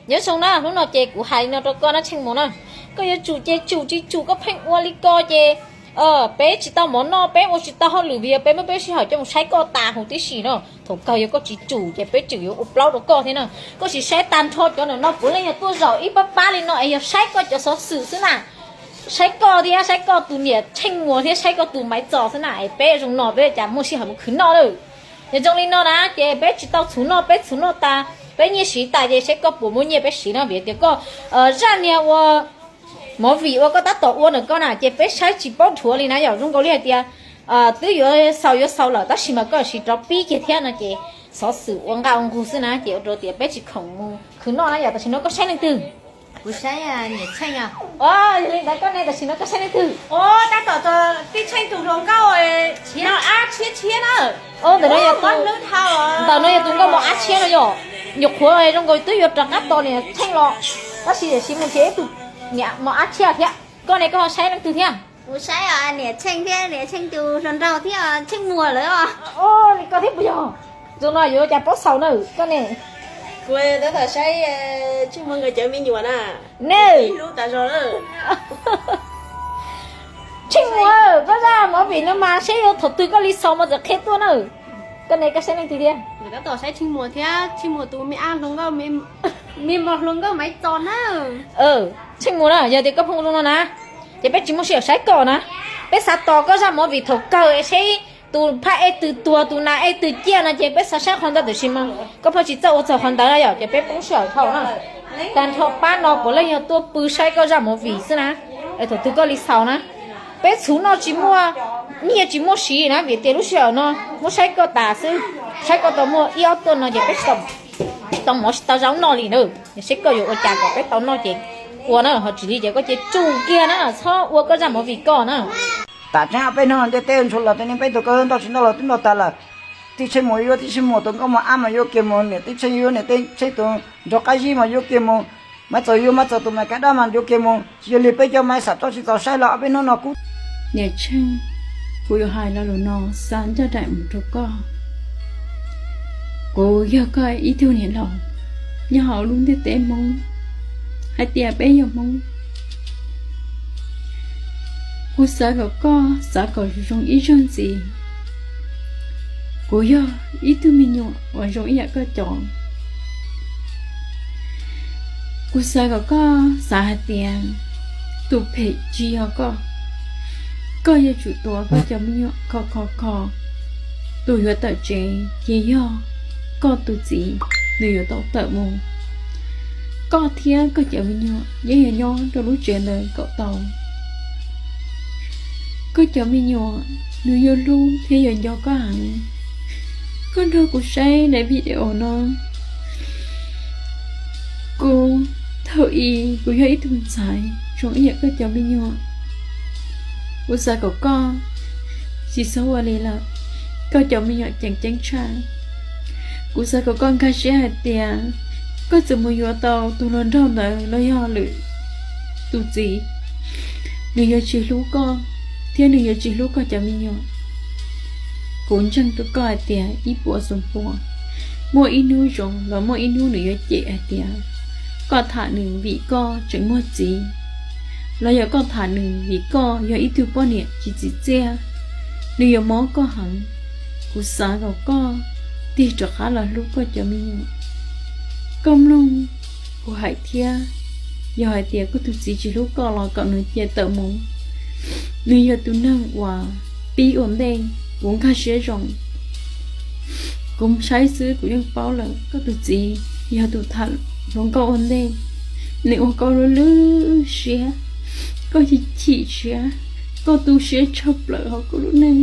Nyob zoo na, hnub no ces kuv hais li no rau koj na Tsheej Muas na, koj yuav tsum ces tsum, tsis tsum koj pheej ua li ko ces peb tsis tau mov noj, peb ua tsis tau hauj lwm vim yog peb muab peb sij hawm coj mus saib koj tas huv tib si no. Thaum kawg yog koj tsis tsum ces peb tseem yuav ua plaub rau koj thiab na. Koj sim saib tag nrho cov ntawm no puav leej yog tuaj zaum ib pab pab li no es yog saib koj cov xov xwm xwb na. Saib koj thiab saib koj tus niam Tsheej Muas thiab saib koj tus Maiv Txos xwb na es peb zoo no peb cas muaj sij hawm mus khwv noj lawm. Yog zoo li no na ces peb tsis tau txhuv noj, peb txhuv noj tas peb nyiaj siv tas ces saib koj puas muaj nyiaj peb siv no vim tias koj zaj niag ua movie uas koj tab tom ua ntawm koj na ces peb saib tsis paub dhuav li na yom. Zoo nkaus li hais tias twb yuav xaus yuav xaus lawm tab sis mas koj siv rov pib kiag thiab no ces xov xwm ua nqa ua nqug xwb na ces ua rau tias peb tsis khoom mus khwv noj na yom. Tam sim no koj saib leej twg? Kuv saib niam Tsheej. Yog li ntawd koj ne, tam sim no koj saib leej twg? Tab tom tij Tsheej tus hluas nkauj mos ab tshiab tshiab na. Ntawm no yog tus nkauj mos ab tshiab no yom. Nyuam qhuav zoo nkaus twb yuav rov qab tos niam Tsheej los tab sis tiam sis mus nrhiav ib tug niam mos ab tshiab thiab. Koj ne koj ho saib leej twg thiab? Kuv saib niam Tsheej thiab niam Tsheej tus hluas nraug thiab Tsheej Muas lawm. Li koj thiab puas yog? Zoo no yuav cas paub xaus na koj ne. Kuv tab tom saib Tsheej Muas nkawd cov me nyuam na. Ne, hlub tas zog. Tsheej Muas, koj zaj movie no mas seb yuav thaum twg koj li xaus mas txawm qhia tuaj na. Koj ne koj saib leej twg thiab? Tab tom saib Tsheej Muas thiab Tsheej Muas tus me ab hluas nkauj, me mos hluas nkauj Maiv Txos na. Tsheej Muas na, yog tias koj pheej zoo no na ces peb tsis muaj sij hawm saib koj na. Peb xav tos koj zaj movie thaum kawg seb tus phab ej twg tuag, tus nas ej twg ciaj no ces peb xav saib qhov ntawd tiam sis mas koj pheej tsis txawj ua txog qhov ntawd na yom ces peb poob sij hawm dhau na. Tag nrho pab no puav leej yog tuaj pw saib koj zaj movie xwb na. Thaum twg koj li xaus na. Peb txhuv noj tsis muaj, nyiaj tsis muaj siv na vim tias lub sij hawm no muab saib koj tas xwb. Saib koj tau muaj ib ob tuaj no ces peb tsis tau mov tsis tau zaub noj li na. Yog seb koj yuav ua cas kom peb tau noj ces ua na, ho tsis li ces koj cia tsum kiag na, txhob ua koj zaj movie koj na. Tam tseeb peb hnub ntiaj teb ntshua los tej neeg peb tug koj ntau tsis ntau los twb ntau tas lawm. Tij Tsheej Muas yuav Tij Tsheej Muas tus nkauj mos ab mas yuav kiag mus, niam Tij Tsheej yuav niam Tij Tsheej tus nraug qab zib mas yuav kiag mus, Maiv Txos yuav Maiv Txos tus Maiv Kab Dab mas yuav kiag mus. Tsis yog li peb cov Maiv Xab Txoj tsis txaus saib los ob peb hnub no kuv. Niam Tsheej, kuv yuav hais lo lus no xa ncaj nraim mus rau koj. Kuv yog koj ib tug niam laus nyob hauv lub ntiaj teb Hmoob, hais tias peb yog Hmoob. Kuv xav kom koj xav kom zoo ib zaug ntxiv. Kuv yog ib tug me nyuam uas zoo ib yam koj cov. Kuv xav kom koj xav hais tias tus phem tsis yog koj. Koj yuav tsum tuav koj cov me nyuam kho kho kho. Tus yuav tawm tsev ces yog koj tus txiv, nws yuav tau tawm mus. Koj thiab koj cov me nyuam yeej yuav nyob rau lub tsev ntawd kom tau. Koj cov me nyuam nws yuav hlub thiab yuav nco koj heev. Koj nrog kuv saib daim video no. Kuv, thaum ub kuv yog ib tug ntxhais zoo ib yam koj cov me nyuam. Kuv xav kom koj tsis txhob ua li lawm, koj cov me nyuam ceev ceeb tshaj. Kuv xav kom koj nkag siab hais tias koj txawm mus yuav tau tus hluas nraug ntawd los yog lwm tus txiv, nws yuav tsis hlub koj thiab nws yuav tsis hlub koj cov me nyuam. Kuv ntseeg rau koj hais tias ib puas xoom pua, muaj ib hnub zoo los muaj ib hnub nws yuav cem hais tias koj tham nws vim koj tseem muaj txiv, los yog koj tham nws vim koj yog ib tug poj niam tsis txim txiaj. Nws yuav mob koj heev. Kuv xav kom koj tig rov qab los hlub koj cov me nyuam. Koj mloog kuv hais thiab, yog hais tias koj tus txiv tsis hlub koj los kom nws cia tawm mus. Nws yog tus neeg uas pib ua ntej, kuv nkag siab zoo. Kuv saib xwb kuv yeej paub lawm, koj tus txiv yog tus tham hluas nkauj ua ntej. Nws ua koj lub lub siab, koj chim chim siab, koj tu siab tshaj plaws hauv koj lub neej.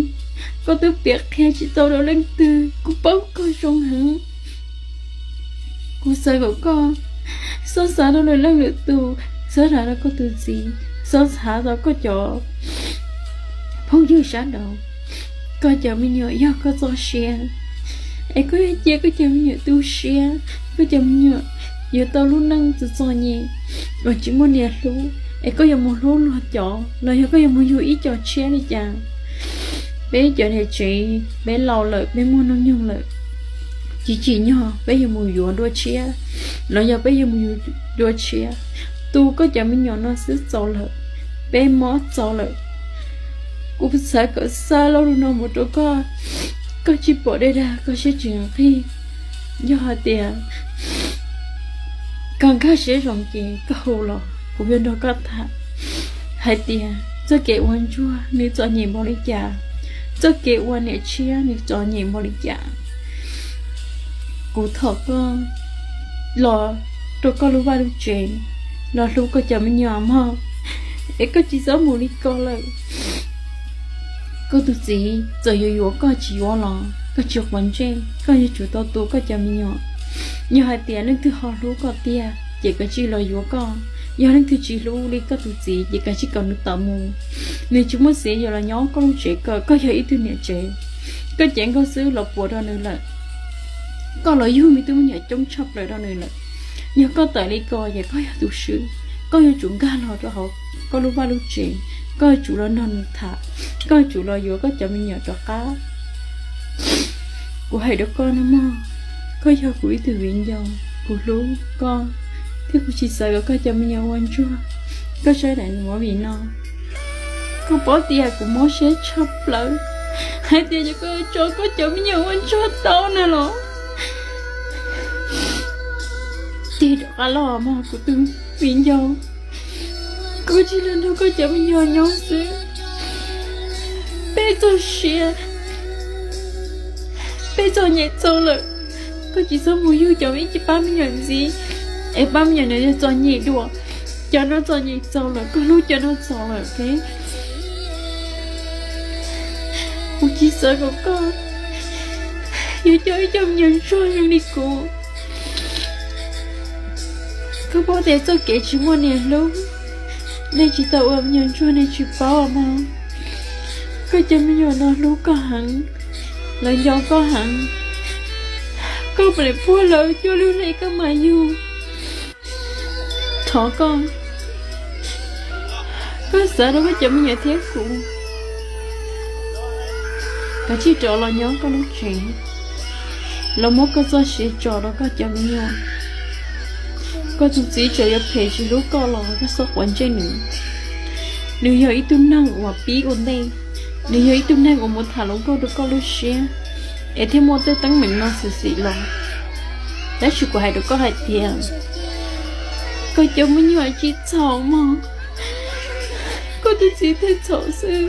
Koj twb piav qhia tsis tau rau leej twg, kuv paub koj zoo heev. Kuv xav kom koj txhob xav rau lwm leej lwm tus, txhob xav rau koj tus txiv, txhob xav rau koj cov phooj ywg sab nraud. Koj cov me nyuam yog koj txoj sia, es koj yuav cia koj cov me nyuam tu siab, koj cov me nyuam yuav tau lub neej txom txom nyem uas tsis muaj niam hlub, es koj yuav mus hlub luag cov los yog koj yuav mus yug ib co tshiab li cas? Peb cov niam tsev peb laus lawm, peb muaj hnub nyoog lawm, tsis tsim nyog peb yuav mus yuav dua tshiab. los yog peb yuav mus yug dua tshiab. Tu koj cov me nyuam no xwb txaus lawm, peb mob txaus lawm. Kuv xav kom xa lo lus no mus rau koj, koj tsis pom dej dag koj siab tsis nqig. Yog hais tias koj nkag siab zoo ces koj hu los kuv yuav nrog koj tham hais tias txoj kev ua ntsuag nws txom nyem npaum li cas, txoj kev ua niam tshiab nws txom nyem npaum li cas. Kuv thov koj los rau koj lub vaj lub tsev, los hlub koj cov me nyuam mog, es koj tsis txhob mus li ko lawm. Koj tus txiv txawm yuav yuav koj tsis yuav los koj tsis quav ntsej, koj yuav tsum tau tu koj cov me nyuam. Yog hais tias leej twg ho hlub koj tiag ces kav tsij los yuav koj, yog leej twg tsis hlub li koj tus txiv ces kav tsij kom nws tawm mus. Nws tsis muaj xiv yuav los nyob koj lub tsev kawm, koj yog ib tug niam tsev, koj cev nkauj xwb los puas rau nws lawm. Koj los yug me tub me nyuam coob tshaj plaws rau nws lawm. Yog koj tawm li ko ces koj yog tus swb, koj yuav tsum nkag los rau hauv koj lub vaj lub tsev, koj yuav tsum los nrog nws tham, koj yuav tsum los yuav koj cov me nyuam rov qab. Kuv hais rau koj no mog, koj yog kuv ib tug viv ncaus, kuv hlub koj, thiab kuv tsis xav kom koj cov me nyuam ua ntsuag. Koj saib daim movie no, koj paub tias kuv mob siab tshaj plaws hais tias yog koj tso koj cov me nyuam ua ntsuag tau na los tig rov qab los mog kuv tus viv ncaus. Kuv tsis los nrog koj cov me nyuam nyob xwb. Peb txoj sia, peb txom nyem txaus lawm. Koj tsis txhob mus yug cov ib pab me nyuam ntxiv, es pab me nyuam no yog txom nyem dua. Cov no txom nyem txaus lawm, koj hlub cov no txaus lawm. Kuv tsis xav kom koj yuav coj ib co me nyuam ntsuag zoo li kuv. Koj paub tias txoj kev tsis muaj niam hlub, nej tsis tau ua me nyuam ntsuag nej tsis paub mog. Koj cov me nyuam no hlub koj heev, lawv nco koj heev. Koj puas puag lawv cuaj lub hle koj mam yug. Thov koj, koj xav rau koj cov me nyuam thiab kuv. Kav tsij rov los nyob koj lub tsev, los muab koj txoj sia tso rau koj cov me nyuam. Koj tus txiv tseem yuav phem tsis hlub koj los koj txhob quav ntsej nws. Nws yog ib tug neeg uas pib ua ntej, nws yog ib tug neeg uas mus tham hluas nkauj rau koj lub siab, es thiaj muaj tej teeb meem no xwm xim los. Tab sis kuv hais rau koj hais tias koj cov me nyuam tsis txhaum mog, koj tus txiv thiaj txhaum xwb.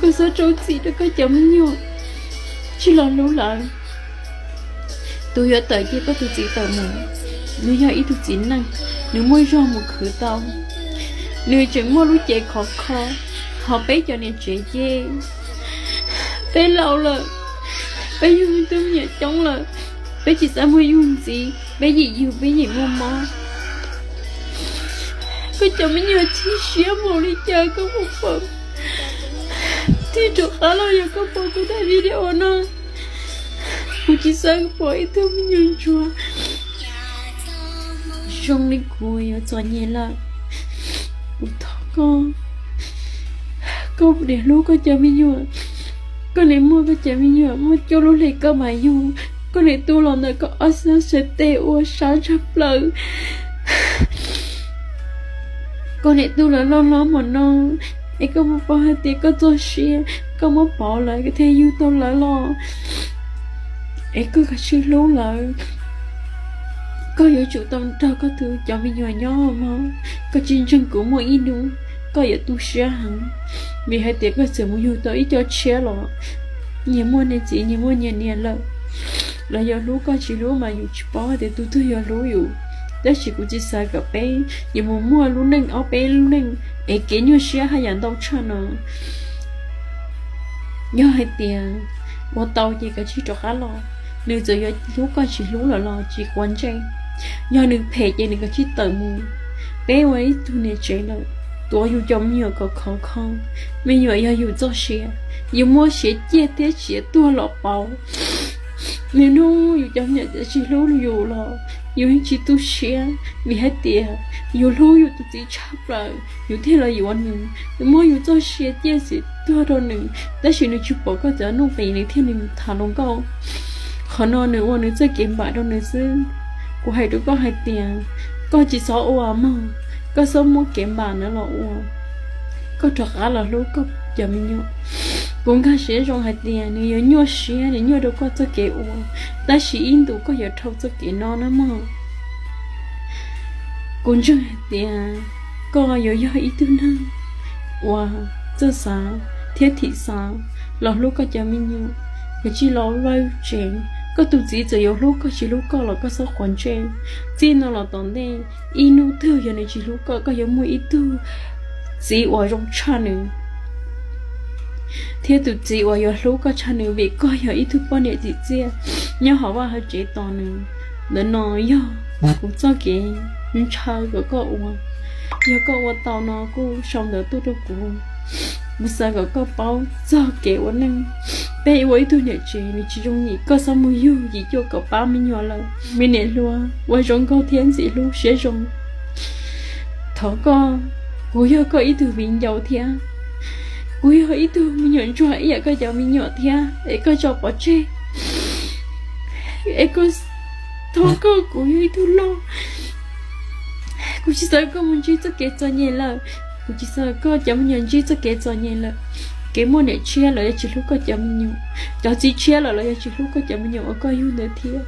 Koj txhob rau txim rau koj cov me nyuam, tsis los hlub lawv. Tus yuav tawm ces koj tus txiv tawm mus, nws yog ib tug txiv neej, nws muaj zog mus khwv tau. Nws tseem muaj lub cev khov kho, ho peb cov niam tsev ces peb laus lawm, peb yug me tub me nyuam coob lawm, peb tsis xav muaj yug ntxiv, peb yim yug peb yim muaj mob. Koj cov me nyuam chim siab npaum li cas koj puas pom? Tig rov qab los yog koj pom kuv daim video no, kuv tsis xav pom ib tug me nyuam ntsuag zoo li kuv yuav txom nyem lawm. Kuv thov koj, koj puas hlub koj cov me nyuam? Koj nim muaj koj cov me nyuam muaj cuaj lub hle koj mam yug, koj nim tu los ntawm koj ob xab xav tes ua sab tshaj plaws. Koj nim tu lawv loj hlob hmo no, es koj puas paub hais tias koj txoj sia, koj muab pauv lawv koj thiaj yug tau lawv los? Es koj kav tsij hlub lawv. Koj yuav tsum tau nrog koj tus cov me nyuam nyob mog. Koj tsis ntseeg kuv muaj ib hnub koj yuav tu siab heev, vim hais tias koj txawm mus yug tau ib co tshiab los nyias muaj niam txiv nyias muaj nyias niam lawm. Lawv yuav hlub koj tsis hlub mas yus tsis paub hais tias tus twg yuav hlub yus. Tab sis kuv tsis xav kom peb yuav mus muaj lub neej ob peb lub neej es kev nyuaj siab haj yam ntau tshaj no. Yog hais tias ua tau ces kav tsij rov qab los. Nws txawm yuav hlub koj tsis hlub lawm los tsis quav ntsej. Yog nws phem ces nws kav tsij tawm mus. Peb ua ib tug niam tsev lawm, tuav yus cov me nyuam kom khov kho. Me nyuam yog yus txoj sia, yus muab siav ciaj thiab siav tuag los pauv. Nws hnub yus cov me nyuam tsis hlub yus los yus yeej tsis tu siab, vim hais tias yus hlub yus tus txiv tshaj plaws yus thiaj los yuav nws. Nws muab yus txoj sia ciaj xiv tuag rau nws, tab sis nws tsis pom koj cov nuj nqis nws thiaj li mus tham hluas nkauj. Qhov no nws ua nws txoj kev npam rau nws xwb. Kuv hais rau koj hais tias koj tsis txhob ua mog, koj txhob muab kev npam no los ua, koj rov qab los hlub koj cov me nyuam. Kuv nkag siab zoo hais tias nws yuav nyuaj siab, nws nyuaj rau koj txoj kev ua, tab sis ib ntus koj yuav dhau txoj kev no na mog. Kuv ntseeg hais tias koj yuav yog ib tug neeg uas txawj xav thiab thim xav los hlub koj cov me nyuam. Kav tsij los vawj tsev, koj tus txiv txawm yuav hlub koj tsis hlub koj los koj txhob quav ntsej. Txij no los tom ntej, ib hnub twg yog nws tsis hlub koj, koj yuav muaj ib tug txiv uas zoo tshaj nws thiab tus txiv uas yuav hlub koj tshaj nws, vim koj yog ib tug poj niam tsim txiaj nyob hauv vaj hauv tsev tos nws. Ntawm no yog kuv txoj kev ntshaw kom koj ua. Yog koj ua tau no kuj sau ntawv tuaj rau kuv. Kuv xav kom koj paub txog kev ua neej. Peb ua ib tug niam tsev nws tsis yooj yim, koj txhob mus yug yim cuaj kaum pab me nyuam lawm. Me niam hluas, ua zoo nkauj thiab ntxim hlub siab zoo. Thov koj, kuv yog koj ib tug viv ncaus thiab, kuv yog ib tug me nyuam ntsuag ib yam koj cov me nyuam thiab, es koj tso pov tseg. Es koj, thov koj, kuv yog ib tug loj, kuv tsis xav koj mus ntsib txoj kev txom nyem lawm. Kuv tsis xav koj cov me nyuam ntsib txoj kev txom nyem lawm. Kev muaj niam tshiab los yog tsis hlub koj cov me nyuam, cov txiv tshiab los los yog tsis hlub koj cov me nyuam uas koj yug ntawd thiab.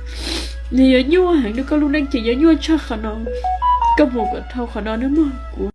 Nws yuav nyuaj heev rau koj lub neej ces yuav nyuaj tshaj qhov no. Koj mus kom dhau qhov no nawb mog. Kuv